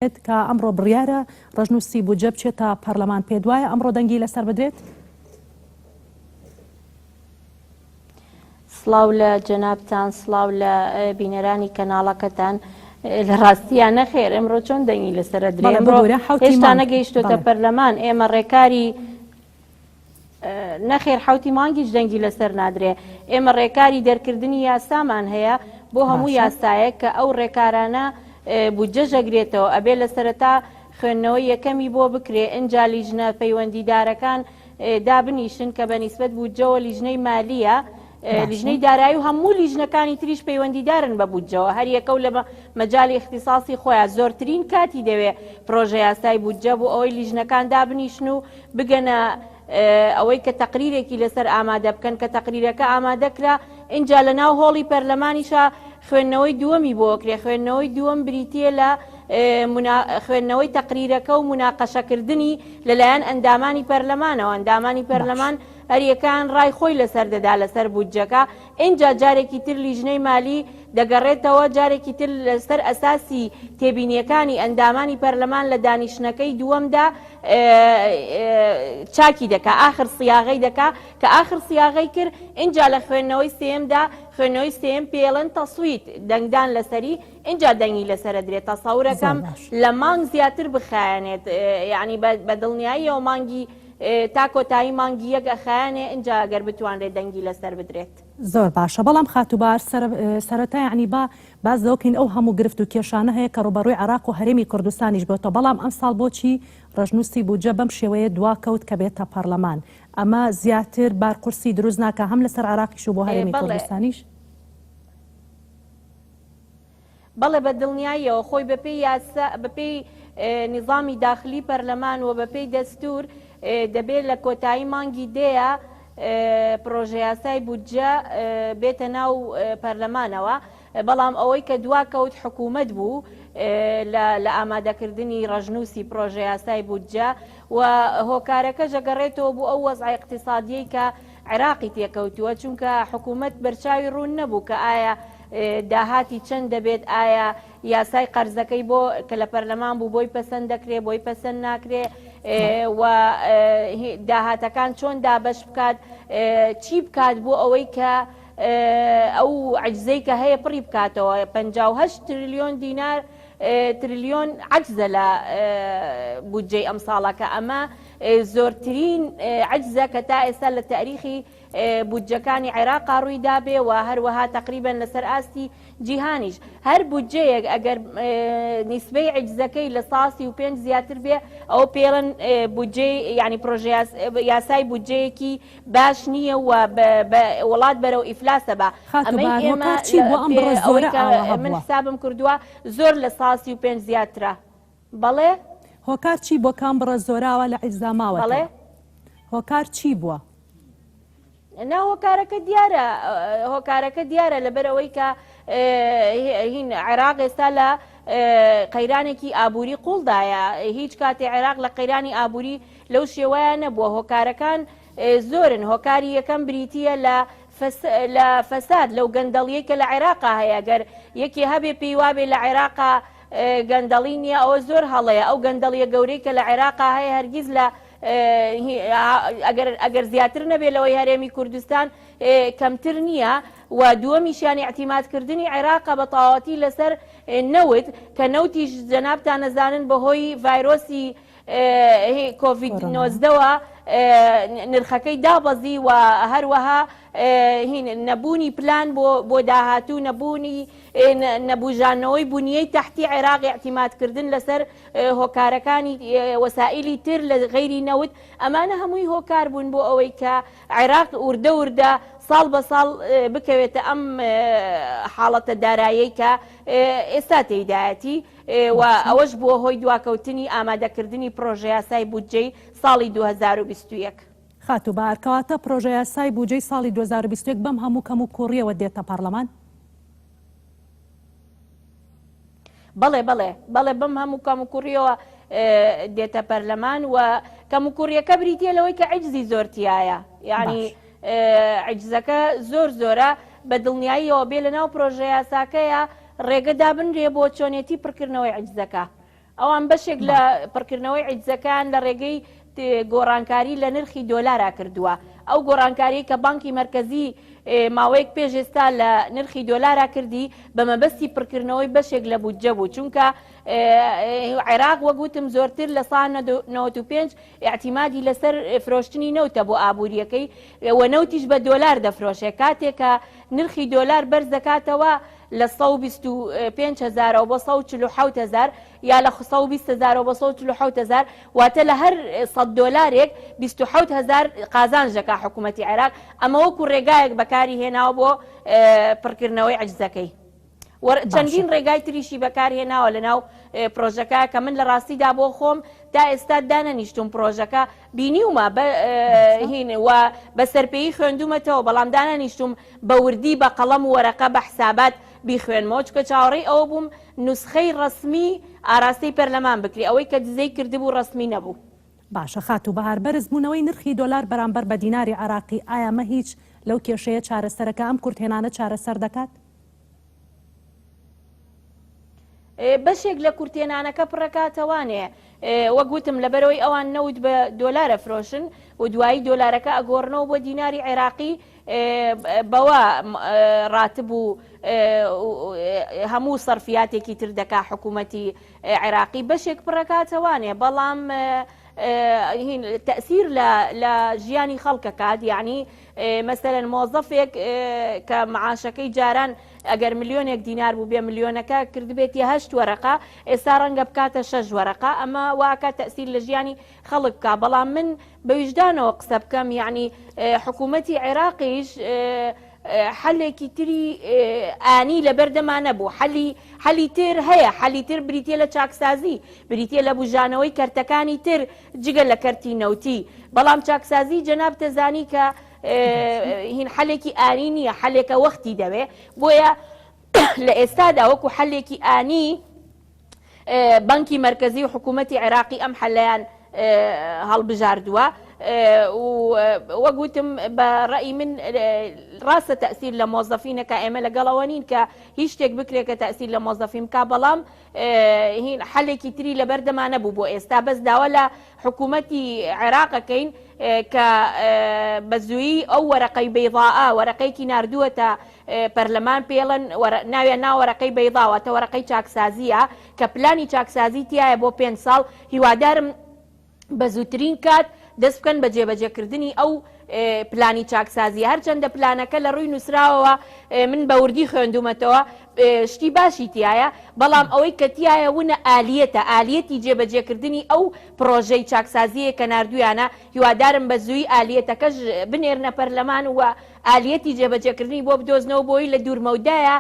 کە ئەمڕۆ بڕیارە ڕەشنووسی بودجە بچێتە پەرلەمان، پێتوایە ئەمڕۆ دەنگی لەسەر بدرێت؟ سڵاو لە جەنابتان سڵاو لە بینەرانی کەناڵەکەتان لە ڕاستییا نەخێر ئەمڕۆ چۆن دەنگی لەسەر درێ بەڵێ ئەمڕۆ ببورە حەوتی هێشتا مانگ نەگەیشتۆتە بەڵێ. پەرلەمان ئێمە ڕێکاری نەخێر حەوتی مانگیش دەنگی لەسەر نادرێ ئێمە ڕێکاری دەرکردنی یاسامان هەیە بۆ هەموو باشە. یاسایەک کە ئەو ڕێکارانە بودجەش ئەگرێتەوە ئەبێ لە سەرەتا خوێندنەوەی یەکەمی بۆ بکرێ ئنجا لیژنە پەیوەندیدارەکان دابنیشن کە بە نیسبەت بودجەوە لیژنەی مالیە باشە. لیژنەی دارایی و هەموو لیژنەکانی تریش پەیوەندیدارن بە بودجەوە هەریەکە و لە مەجالی ئیختیساسی خۆیان زۆرترین کاتی دەوێ پرۆژە یاسای بودجە بۆ ئەوەی لیژنەکان دابنیشن و بگەنە ئەوەی کە تەقریرێکی لەسەر ئامادە بکەن، کە تەقریرەکە ئامادە کرا ئینجا لە ناو هۆڵی پەرلەمانیشا خوێندنەوەی دووەمی بۆ ئەکرێ، خوێندنەوەی دووەم بریتییە لە خوێندنەوەی تەقریرەکە و موناقەشەکردنی لەلایەن ئەندامانی پەرلەمانەوە، ئەندامانی پەرلەمان هەریەکەیان ڕای خۆی لەسەر دەدا لەسەر بودجەکە، ئینجا جارێکی تر لیژنەی مالی دەگەڕێتەوە جارێکی تر لەسەر ئەساسی تێبینییەکانی ئەندامانی پەرلەمان لە دانیشتنەکەی دووەمدا چاکی دەکا ئاخر سیاغەی دەکا کە ئاخر سیاغەی کرد ئینجا لە خوێندنەوەی سێیەمدا خوێندنەوەی سێیەم پێڵێن تەسویت دەنگدان لەسەری ئینجا دەنگی لەسەرە درێت تەسەورەکەم لە مانگ زیاتر بخایەنێت یعنی بە دڵنیاییەوە مانگی تا کۆتایی مانگی یەک ئەخایەنێ ئینجا گەر بتوانرێت دەنگی لەسەر بدرێت. زۆر باشە بەڵام خاتوو بار سەرەتا یعنی با باس لەوە بکەین ئەو هەموو گرفت و کێشانە هەیە کە ڕووبەڕووی عێراق و هەرێمی کوردستانیش بۆتەوە بەڵام ئەمساڵ بۆچی ڕەشنووسی بودجە بەم شێوەیە دواکەوت کە بێتە پەڕلەمان ئەمە زیاتر بار قورسی دروست ناکا هەم لەسەر عێراقیش و بۆ هەرێمی بەڵێ. کوردستانیش؟ بەڵێ بە دڵنیاییەوە خۆی بەپێی یاسا بەپێی نیزامی داخلی پەرلەمان و بەپێی دەستور دەبێت لە کۆتایی مانگی دەیە پرۆژەیاسای بودجە بێتە ناو پەرلەمانەوە بەڵام ئەوەی کە دوا کەوت حکوومەت بوو لە ئامادەکردنی ڕەشنووسی پرۆژەیاسای بودجە و هۆکارەکەش ئەگەڕێتەوە بۆ ئەو وەزعە ئیقتیسادیەی کە عێراقی تێکەوتووە، چونکە حکوومەت بەرچاوی ڕوون نەبوو کە ئایا داهاتی چەند دەبێت، ئایا یاسای قەرزەکەی بۆ کە لە پەرلەمان بوو بۆی پەسەند دەکرێ بۆی پەسەند ناکرێ و داهاتەکان چۆن دابەش بکات، چی بکات بۆ ئەوەی کە ئەو عەجزەی کە هەیە پڕی بکاتەوە. 58 تریلیۆن دینار تریلیۆن عەجزە لە بودجەی ئەمساڵە کە ئەمە زۆرترین عەجزە کە تا ئێستا لە تاریخی بودجەکانی عێراقا ڕووی دابێ و هەروەها تەقریبەن لەسەر ئاستی جیهانیش هەر بودجەیەک ئەگەر نیسبەی عەجزەکەی لە 35 زیاتر بێ ئەو پێڵن بودجەی یعنی پرۆژە یاسای بودجەیەکی باش نییە و وڵات بەرەو ئیفلاسە بە خاتوو ئەمەی بار ئێمە هۆکار چی بووە ئەم بڕە ئەوەی زۆرە کە ئاوا من هەبووە؟ حسابم کردووە زۆر لە 35 زیاترە بەڵێ. هۆکار چی بووە کام بڕە زۆرە ئاوا لە عیزدا بەڵێ. ماوەتەوە؟ هۆکار چی بووە؟ نا هۆکارەکە دیارە هۆکارەکە دیارە لەبەر ئەوەی کە هین عێراق ئێستا لە قەیرانێکی ئابووری قوڵدایە هیچ کاتێ عێراق لە قەیرانی ئابووری لەو شێوەیە نەبووە هۆکارەکان زۆرن هۆکاری یەکەم بریتییە لە لە فەساد لەو گەندەڵیەی کە لە عێراقا هەیە گەر یەکێ هەبێ پێی وابێ لە عێراقا گەندەڵی نییە ئەوە زۆر هەڵەیە ئەو گەندەڵیە گەورەی کە لە عێراقا هەیە هەرگیز لە ئەگەر ئەگەر زیاتر نەبێت لەوەی هەرێمی کوردستان کەمتر نییە و دووەمیشیان ئیعتیمادکردنی عێراقە بە تەواوەتی لەسەر نەوت کە نەوتیش جەنابتان ئەزانن بەهۆی ڤایرۆسی کۆڤید نۆزدەوە نرخەکەی دابەزی و هەروەها نەبوونی پلان بۆ بۆ داهاتوو نەبوونی نەبوژانەوەی بنیەی تەحتی عێراق ئیعتیمادکردن لەسەر هۆکارەکانی وەسائیلی تر لە غەیری نەوت ئەمانە هەمووی هۆکار بوون بۆ ئەوەی کە عێراق وردە وردە ساڵ بە ساڵ بکەوێتە ئەم حاڵەتە دارایەی کە ئێستا تێیدایەتی و ئەوەش بووە هۆی دواکەوتنی ئامادەکردنی پڕۆژەیاسای بودجەی ساڵی 2021. خاتوو بەهار، کەواتە پڕۆژەیاسای بودجەی ساڵی 2021 بەم هەموو کەموکووڕییەوە دێتە پەڕلەمان؟ بەڵێ بەڵێ بەڵێ بەم هەموو کەموکوڕیەوە دێتە پەرلەمان و کەموکوڕیەکە بریتە لەوەی کە عجزی زۆر تایە یعنی عجزەکە زۆر زۆرە بە دڵنیاییەوە بێ لە ناو پرۆژە یاساکەیە ڕێگە دابنرێ بۆ چۆنێتی پڕکردنەوەی عجزەکە. ئەوان بەشێک لە پڕکردنەوەی عیجزەکان لە ڕێگەی گۆڕانکاری لە نرخی دۆلارا کردووە. ئەو گۆڕانکاریەی کە بانکی مەرکەزی ماوەیەک پێش ئێستا لە نرخی دۆلارا کردی بە مەبەستی پڕکردنەوەی بەشێک لە بودجە بوو، چونکە عێراق وەک وتم زۆرتر لە سا 95 ئیعتیمادی لەسەر فرۆشتنی نەوتە بۆ ئابووریەکەی و نەوتیش بە دۆلار دەفرۆشێ. کاتێک کە نرخی دۆلار بەرز دەکاتەوە لە 125 هەزارەوە بۆ 147 هەزار یا لە 120 هەزارەوە بۆ 147 هەزار، واتە لە هەر 100 دۆلارێک 27 هەزار قازانج دەکا حکوومەتی عێراق. ئەمە وەکو ڕێگایەک بەکاری هێناوە بۆ پڕکردنەوەی عەجزەکەی. و چەندین ڕێگای تریشی بەکارهێناوە لەناو پرۆژەکە کە من لە ڕاستیدا بۆ خۆم تا ئێستا دانەنیشتوم پرۆژەکە بینیومە هین و بە سەرپێیی خوێندومەتەوە بەڵام دانەنیشتوم بە وردی بە قەڵەم و وەرەقە بە حسابات بیخوێنمەوە چونکە چاوەڕێی ئەوە بووم نوسخەی ڕەسمی ئاراستەی پەرلەمان بکرێ ئەوەی کە دزەی کردبوو ڕەسمی نەبوو. باشە خاتوو بەهار بەرز بوونەوەی نرخی دۆلار بەرامبەر بە دیناری عێراقی ئایا مە هیچ لەو کێشەیە چارەسەرەکە ئەم کورتهێنانە چارەسەر دەکات؟ بەشێک لە کورتێنانەکە پڕەکاتەوانێ وەک وتم لەبەرەوەی ئەوان نەوت بە دۆلارە فرۆشن و دوایی دۆلارەکە ئەگۆڕنەوە بۆ دیناری عێراقی بەوە ڕاتب و هەموو سەرفیاتێکی تر دەکا حکوومەتی عێراقی بەشێک پڕەکاتەوانێ بەڵام تەسیر لە ژیانی خەڵکەکات یعنی مەسەلەن مۆزەفێک کە معاشەکەی جاران ئەگەر ملیۆنێک دینار بوو بێ ملیۆنەکە کردبێتی هەشت وەرەقە ئێستا ڕەنگە بکاتە شەش وەرەقە ئەمە واکە تەسیر لە ژیانی خەڵک بکە بەڵام من بە ویژدانەوە قسە بکەم یعنی حکوومەتی عێراقیش حەلێکی تری ئانی لەبەردەما نەبوو حەلی حەلی تر هەیە حەلی تر بریتە لە چاکسازی بریتە لە بژانەوەی کەرتەکانی تر جگە لە کەرتی نەوتی بەڵام چاکسازی جەنابتە زانی کە هین حەلێکی ئانی نییە حەلێکە وەختی دەوێ بۆیە لە ئێستادا وەکو حەلێکی ئانی بانکی مەرکەزی و حکوومەتی عێراقی ئەم حەلەیان هەڵبژاردووە و وەک وتم بە ڕئی من ڕاستە تەسیر لە مۆزەفینەکە ئێمە لەگەڵەوە نین کە هیچ شتێک بکرێت کە تەسیر لە مۆزەفین بکە بەڵام هین حەلێکی تری لەبەردەما نەبوو بۆ ئێستا بەس داوا لە حکوومەتی عێراق ئەکەین کە بە زوویی ئەو وەرەقەی بەیضاء وەرەقەیەکی ناردووەتە پەرلەمان پێڵن ناویان نا وەرەقەی بەیضا واتە وەرەقەی چاکسازیە کە پلانی چاکسازی تایە بۆ پێنج ساڵ هیوادارم بە زووترین کات دەست بکەن بە جێبەجێکردنی ئەو پلانی چاکسازی هەرچەندە پلانەکە لە ڕووی نووسراوەوە من بە وردی خوێندومەتەوە شتی باشی تایە بەڵام ئەوەی کە تایە ونە ئالیەتە ئالیەتی جێبەجێکردنی ئەو پرۆژەی چاکسازیە کە ناردویانە هیوادارم بە زووی ئالیەتەکەش بنێرنە پەرلەمان و ئالیەتی جێبەجێکردنی بۆ بدۆزنەوە بۆی لە دوورمەودایە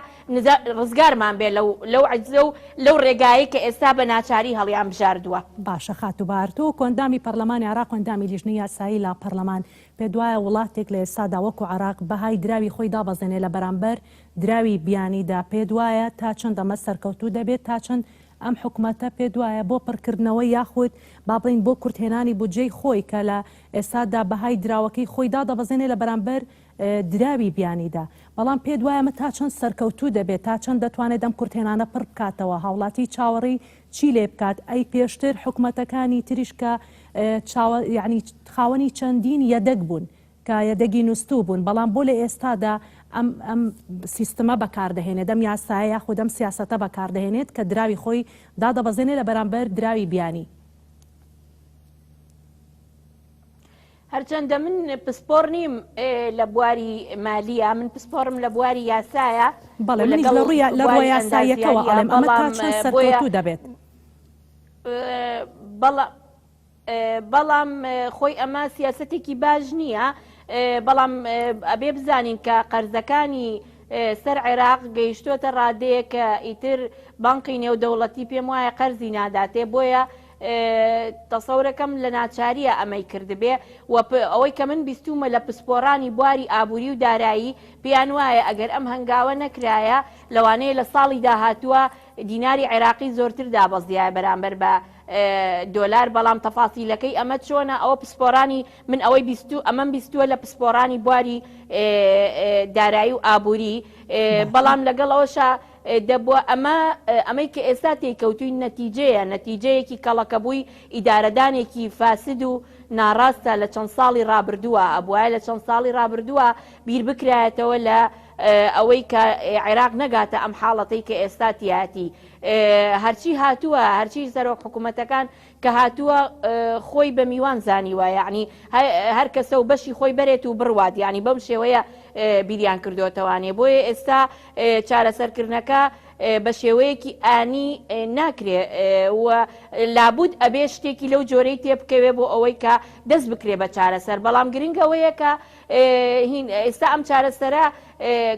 ڕزگارمان بێ لەو لەو عەجزە و لەو ڕێگایەی کە ئێستا بە ناچاری هەڵیان بژاردووە. باشە خاتوو بەهار تۆ وەکو ئەندامی پەرلەمانی عێراق و ئەندامی لیژنەی یاسایی لە پەرلەمان پێت وایە وڵاتێک لە ئێستادا وەکو عێراق بەهای دراوی خۆی دابەزێنێ لە بەرامبەر دراوی بیانیدا پێت وایە تا چەند ئەمە سەرکەوتوو دەبێت تا چەند ئەم حکومەتە پێت وایە بۆ پڕکردنەوەی یاخود با بڵێین بۆ کورتهێنانی بودجەی خۆی کە لە ئێستادا بەهای دراوەکەی خۆی دادەبەزێنێ لە بەرامبەر دراوی بیانیدا، بەڵام پێت وایە ئەمە تا چەند سەرکەوتوو دەبێت، تا چەند دەتوانێت ئەم کورتهێنانە پڕ بکاتەوە، هاوڵاتی چاوەڕێی چی لێ بکات، ئەی پێشتر حکومەتەکانی تریش کە چاوە یانی خاوەنی چەندین یەدەگ بوون کە یەدەگی نوستوو بوون، بەڵام بۆ لە ئێستادا ئەم ئەم سیستمە بەکاردەهێنێت، ئەم یاسایە یاخود ئەم سیاسەتە بەکاردەهێنێت کە دراوی خۆی دادەبەزێنێت لە بەرامبەر دراوی بیانی. هەرچەندە من پسپۆڕ نیم لە بواری مالیە من پسپۆڕم لە بواری یاسایە بەڵێ منیش لە ڕووی لە ڕووە یاساییەکەوە ئەڵێم ئەمە تا چەند سەرکەوتوو دەبێت؟ بەڵام بەڵام خۆی ئەمە سیاسەتێکی باش نییە بەڵام ئەبێ بزانین کە قەرزەکانی سەر عێراق گەیشتۆتە ڕادەیە کە ئیتر بانقی نێودەوڵەتی پێم وایە قەرزی ناداتێ بۆیە تەسەورەکەم لە ناچاریە ئەمەی کردبێ و ئەوەی کە من بیستومە لە پسپۆرانی بواری ئابوری و دارایی پێیان وایە ئەگەر ئەم هەنگاوە نەکرایە لەوانەیە لە ساڵی داهاتووە دیناری عێراقی زۆرتر دابەزیایە بەرامبەر بە دۆلار بەڵام تەفاسیلەکەی ئەمە چۆنە ئەوە پسپۆرانی من ئەوەی بیستو ئەمەم بیستووە لە پسپۆرانی بواری دارایی و ئابووری بەڵام لەگەڵ ئەوەشا. دەبووە ئەمە ئەمەی کە ئێستا تێیکەوتوین نەتیجەیە، نەتیجەیەکی کەڵەکەبووی ئیدارەدانێکی فاسد و ناڕاستە لە چەند ساڵی ڕابردووە، ئەبوایە لە چەند ساڵی ڕابردووە بیر بکرایەتەوە لە ئەوەی کە عێراق نەگاتە ئەم حاڵەتەی کە ئێستا تیایەتی. هەرچی هاتووە، هەرچی سەرۆک حکوومەتەکان کە هاتووە خۆی بە میوان زانیوە، یەعنی هەر کەسە و بەشی خۆی بەرێت و بڕوات، یەعنی بەم شێوەیە بیریان کردۆتەوانێ. بۆیە ئێستا چارەسەرکردنەکە بە شێوەیەکی ئانی ناکرێ و لابود ئەبێ شتێکی لەو جۆرەی تێبکەوێ بۆ ئەوەی کە دەست بکرێ بە چارەسەر، بەڵام گرنگ ئەوەیە کە هین ئێستا ئەم چارەسەرە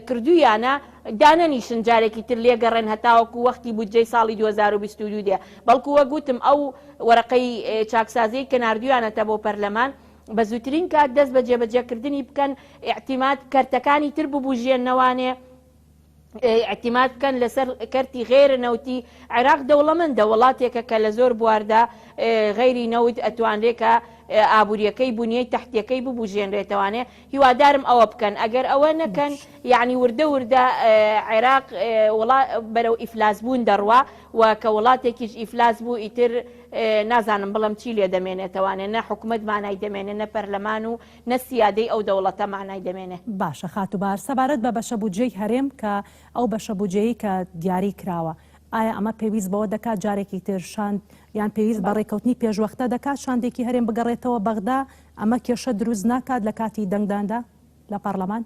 کردوویانە دانەنیشن جارێکی تر لێگەڕێن هەتاوەکو وەختی بودجەی ساڵی 2022 دێ، بەڵکو وەک وتم ئەو وەرەقەی چاکسازیەی کە ناردوویانەتە بۆ پەرلەمان بە زووترین کات دەست بە جێبەجێکردنی بکەن، ئیعتیماد کەرتەکانی تر ببوژێننەوانێ. ئیعتیماد بکەن لەسەر کەرتی غەیرە نەوتی، عێراق دەوڵەمەندە، وڵاتێکە کە لە زۆر بواردا غەیری نەوت ئەتوانرێ کە ئابووریەکەی بونیەی تەحتیەکەی ببوژێنرێتەوانێ، هیوادارم ئەوە بکەن، ئەگەر ئەوە نەکەن یەعنی وردە وردە عێراق وڵا بەرەو ئیفلاس بوون دەڕوا و کە وڵاتێکیش ئیفلاس بوو ئیتر نازانم بڵێم چی لێ دەمێنێتەوانێ، نە حکومەت مانای دەمێنێ نە پەرلەمان و نە سیادەی ئەو دەوڵەتە مانای دەمێنێ. باشە خاتوو بەهار سەبارەت بە بەشە بودجەی هەرێم کە ئەو بەشە بودجەیەی کە دیاری کراوە ئایا ئەمە پێویست بەوە دەکات جارێکی تر شاند یان پێویست بە ڕێکەوتنی پێشوەختە دەکات شاندێکی هەرێم بگەڕێتەوە بەغدا ئەمە کێشە دروست ناکات لە کاتی دەنگداندا لە پەڕلەمان؟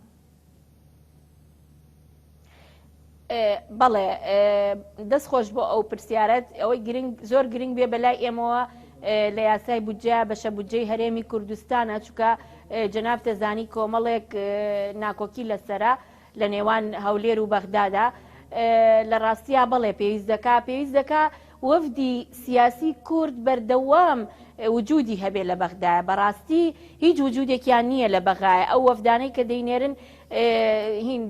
بەڵێ دەست خۆش بۆ ئەو پرسیارەت ئەوەی گرنگ زۆر گرنگ بێ بەلای ئێمەوە لە یاسای بودجە بەشە بودجەی هەرێمی کوردستانە چونکە جەناب تەزانی کۆمەڵێک ناکۆکی لەسرە لە نێوان هەولێر و بەغدادا لە ڕاستیا بەڵێ پێویست دەکا پێویست دەکا وەفدی سیاسی کورد بەردەوام وجودی هەبێ لە بەغدایە بەڕاستی هیچ وجودێکیان نییە لە بەغایە ئەو وەفدانەی کە دەینێرن هین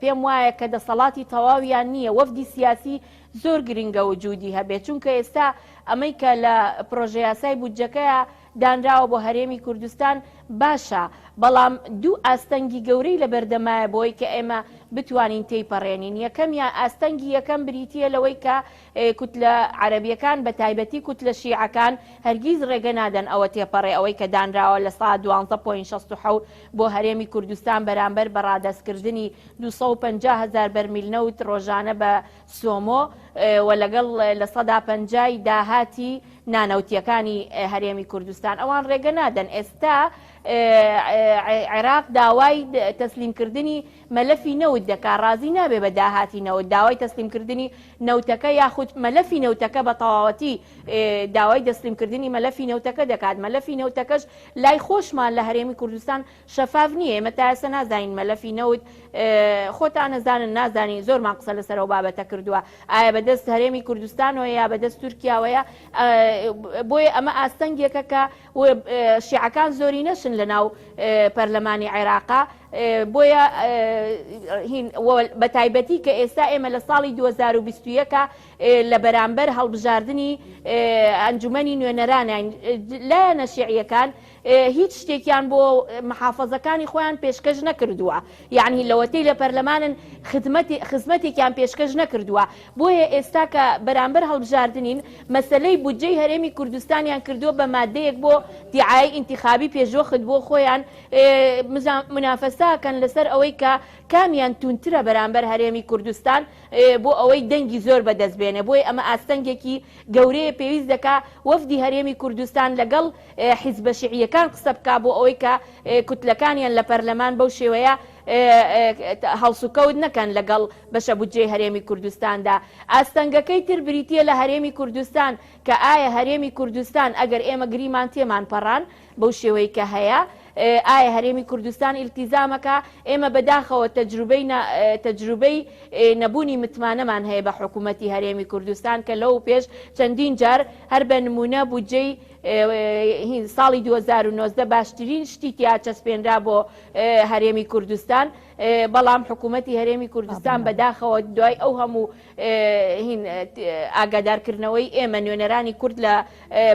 پێم وایە کە دەسەڵاتی تەواویان نییە وەفدی سیاسی زۆر گرنگە وجودی هەبێت چونکە ئێستا ئەمەی کە لە پرۆژەیاسای بودجەکەیە دانراوە بۆ هەرێمی کوردستان باشە، بەڵام دوو ئاستەنگی گەورەی لەبەردەمایە بۆی کە ئێمە بتوانین تێیپەڕێنین، یەکەمیان ئاستەنگی یەکەم بریتییە لەوەی کە کوتلە عەرەبییەکان بە تایبەتی کوتلە شیعەکان هەرگیز ڕێگە نادەن ئەوە تێپەڕێ ئەوەی کە دانراوە لە سا دوانزە point 67 بۆ هەرێمی کوردستان بەرامبەر بە ڕادەستکردنی 250 هەزار بەرمیل نەوت ڕۆژانە بە سۆمۆ و لەگەڵ 50% ی داهاتی نانەوتیەکانی هەرێمی کوردستان ئەوان ڕێگە نادەن ئێستا عێراق داوای تەسلیمکردنی مەلەفی نەوت دەکا ڕازی نابێ بە داهاتی نەوت داوای تەسلیمکردنی نەوتەکە یاخود مەلەفی نەوتەکە بە تەواوەتی داوای دەسلیمکردنی مەلەفی نەوتەکە دەکات مەلەفی نەوتەکەش لای خۆشمان لە هەرێمی کوردستان شەفاف نییە ئێمە تا ئێستا نازانین مەلەفی نەوت خۆتان ئەزانن نازانین زۆرمان قسە لەسەر ئەو بابەتە کردووە ئایا بەدەست هەرێمی کوردستانەوە یا بەدەست تورکیاوەیە بۆیە ئەمە ئاستەنگێکە کە شیعەکان زۆری نەشن لە ناو پەرلەمانی عێراقا بۆیە بە تایبەتی کە ئێستا ئێمە لە ساڵی 2021 لە بەرامبەر هەڵبژاردنی ئەنجومەنی نوێنەرانین لایەنە شیعیەکان هیچ شتێکیان بۆ محافەزەکانی خۆیان پێشکەش نەکردووە یەعنی لەوەتەی لە پەرلەمانن خزمەتێکیان پێشکەش نەکردووە بۆیە ئێستا کە بەرامبەر هەڵبژاردنین مەسەلەی بودجەی هەرێمی کوردستانیان کردووە بە مادەیەک بۆ دیعایەی ئینتیخابی پێشوەخت بۆ خۆیان منافەساکەن لەسەر ئەوەی کە کامیان توندترە بەرامبەر هەرێمی کوردستان بۆ ئەوەی دەنگی زۆر بەدەست بێنێ بۆیە ئەمە ئاستەنگێکی گەورەیە پێویست دەکا وەفدی هەرێمی کوردستان لەگەڵ حیزبە شیعییەکان قسە بکا بۆ ئەوەی کە کوتلەکانیان لە پەرلەمان بەو شێوەیە هەڵسوکەوت نەکەن لەگەڵ بەشە بودجەی هەرێمی کوردستاندا. ئاستەنگەکەی تر بریتییە لە هەرێمی کوردستان کە ئایا هەرێمی کوردستان ئەگەر ئێمە گریمان تێمان پەڕان بەو شێوەی کە هەیە ئایا هەرێمی کوردستان ئیلتیزامەکە ئێمە بەداخەوە تەجروبەی تەجروبەی نەبوونی متمانەمان هەیە بە حکوومەتی هەرێمی کوردستان کە لەو پێش چەندین جار هەر بە نمونە بودجەی ساڵی 2019 باشترین شتی تیا چەسپێنرا بۆ هەرێمی کوردستان. بەڵام حکوومەتی هەرێمی کوردستان بەداخەوە دوای ئەو هەموو هین ئاگادارکردنەوەی ئێمە نوێنەرانی کورد لە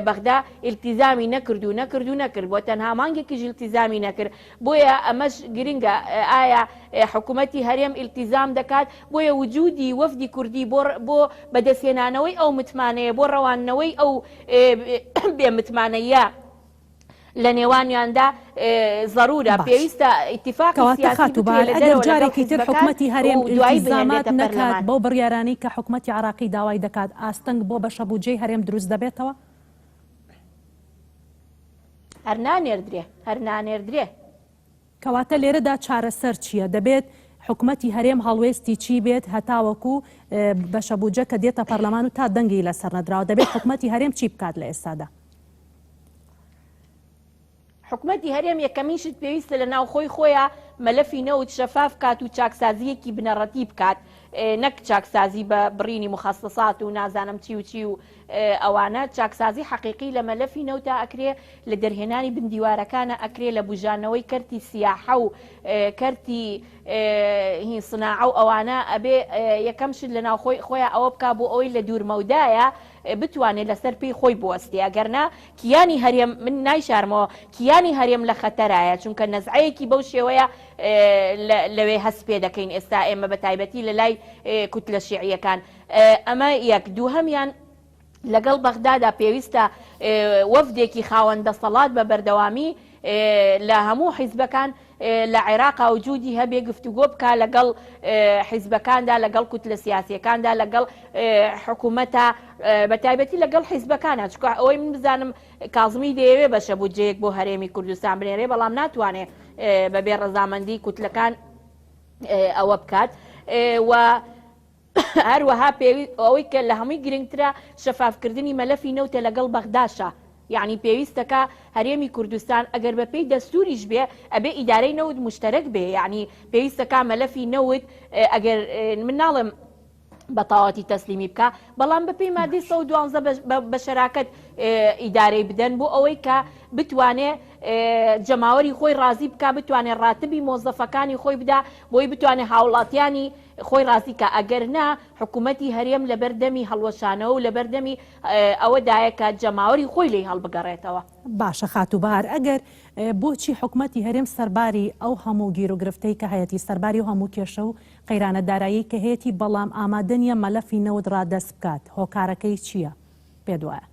بەغدا ئیلتیزامی نەکرد و نەکرد و نەکرد بۆ تەنها مانگێکیش ئیلتیزامی نەکرد بۆیە ئەمەش گرنگە ئایا حکوومەتی هەرێم ئیلتیزام دەکات بۆیە وجودی وەفدی کوردی بۆ بۆ بەدەستهێنانەوەی ئەو متمانەیە بۆ ڕەواندنەوەی ئەو بێ متمانەیە لە نێوانیاندا زەرورە باش. پێویستە ئیتیفاقی کەواتە سیاسی خاتوو بکرێ بەهار لە ئەگەر دەرەوە لەگەڵ جارێکی تر حیزبەکان حکومەتی هەرێم و دوایی ئیلتیزامات بهێنرێتە نەکات پەرلەمان. بەو بڕیارانەی کە حکومەتی عێراقی داوای دەکات ئاستەنگ بۆ بەشە بودجەی هەرێم دروست دەبێتەوە؟ هەر نانێردرێ هەر نانێردرێ. کەواتە لێرەدا چارەسەر چییە؟ دەبێت حکومەتی هەرێم هەڵوێستی چی بێت هەتاوەکو بەشە بودجە کە دێتە پەرلەمان و تا دەنگی لەسەر نەدراوە دەبێت حکومەتی هەرێم چی بکات لە ئێستادا؟ حکومەتی هەرێم یەکەمین شت پێویستە لە ناوخۆی خۆیا مەلەفی نەوت شەفاف کات و چاکسازییەکی بنەڕەتی بکات نەک چاکسازی بە بڕینی موخەسەسات و نازانم چی و چی و ئەوانە، چاکسازی حەقیقی لە مەلەفی نەوتا ئەکرێ، لە دەرهێنانی بن دیوارەکانا ئەکرێ، لە بوژانەوەی کەرتی سیاحە و کەرتی هین سناعە و ئەوانە ئەبێ یەکەم شت لە ناوخۆی خۆیا ئەوە بکا بۆ ئەوەی لە دوورمەودایە بتوانێ لەسەر پێی خۆی بوەستێ ئەگەرنا کیانی هەرێم من نایشارمەوە کیانی هەرێم لە خەتەرایە چونکە نەزعەیەکی بەو شێوەیە لەوێ هەست پێ دەکەین ئێستا ئێمە بە تایبەتی لە لای کوتلە شیعیەکان ئەمە یەک دووهەمیان لەگەڵ بەغدادا پێویستە وەفدێکی خاوەن دەسەڵات بە بەردەوامی لە هەموو حیزبەکان لە عێراقا وجودی هەبێ گفتوگۆ بکا لەگەڵ حیزبەکاندا لەگەڵ کوتلە سیاسیەکاندا لەگەڵ حکوومەتە بە تایبەتی لەگەڵ حیزبەکانە چکە ئەوەی من بزانم کازمی دەیەوێ بەشە بودجەیەک بۆ هەرێمی کوردستان بنێرێ بەڵام ناتوانێ بەبێ ڕەزامەندی کوتلەکان ئەوە بکات و هەروەها پێوی ئەوەی کە لە هەمووی گرنگترە شەفافکردنی مەلەفی نەوتە لەگەڵ بەغداشا یەعنی پێویستەکا هەرێمی کوردستان ئەگەر بە پێی دەستوریش بێ ئەبێ ئیدارەی نەوت موشتەرەک بێ یەعنی پێویستەکا مەلەفی نەوت ئەگەر من ناڵێم بە تەواوەتی تەسلیمی بکا بەڵام بە پێی مادەی 112 بە شەراکەت ئیدارەی بدەن بۆ ئەوەی کە بتوانێ جەماوەری خۆی ڕازی بکا بتوانێ ڕاتبی مۆزەفەکانی خۆی بدا بۆی بتوانێ هاوڵاتیانی خۆی ڕازی کا ئەگەر نا حکومەتی هەرێم لەبەر دەمی هەڵوەشانەوە و لەبەر دەمی ئەوە دایە کە جەماوەری خۆی لێی هەڵبگەڕێتەوە. باشە خاتوو بەهار ئەگەر بۆچی حکومەتی هەرێم سەرباری ئەو هەموو گیروگرفتەی کە هەیەتی سەرباری ئەو هەموو کێشە و قەیرانە داراییەی کە هەیەتی بەڵام ئامادە نیە مەلەفی نەوت ڕادەست بکات هۆکارەکەی چیە پێت وایە؟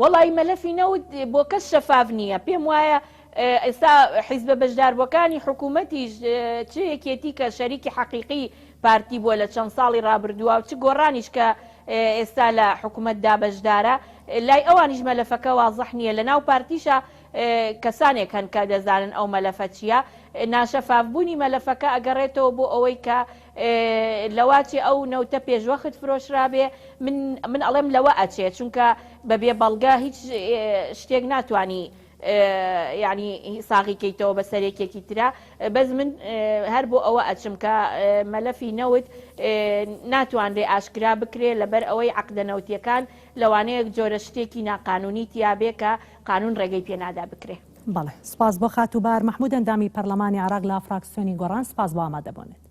وەڵایی مەلەفی نەوت بۆ کەس شەفاف نییە، پێم وایە ئێستا حیزبە بەشداربووەکانی حکوومەتیش چ یەکێتی کە شەریکی حەقیقی پارتی بووە لە چەند ساڵی ڕابردووە و چ گۆڕانیش کە ئێستا لە حکوومەتدا بەشدارە لای ئەوانیش مەلەفەکە وازح نییە لەناو پارتیشا کەسانێک هەن کە دەزانن ئەو مەلەفە چییە ناشەفافبوونی مەلەفەکە ئەگەڕێتەوە بۆ ئەوەی کە لەواچێ ئەو نەوتە پێشوەخت فرۆشرابێ من من ئەڵێم لەوە ئەچێ چونکە بە بێ بەڵگە هیچ شتێک ناتوانی یعنی ساغی کەیتەوە بە سەرێکێکی ترە بەس من هەر بۆ ئەوە ئەچم کە مەلەفی نەوت ناتوانرێ ئاشکرا بکرێ لەبەر ئەوەی عقدە نەوتیەکان لەوانەیە جۆرە شتێکی ناقانونی تیابێ کە قانون ڕێگەی پێنادا بکرێ. بەڵێ سپاس بۆ خاتوو بەهار مەحمود ئەندامی پەرلەمانی عێراق لە فراکسیۆنی گۆڕان سپاس بۆ ئامادەبوونت.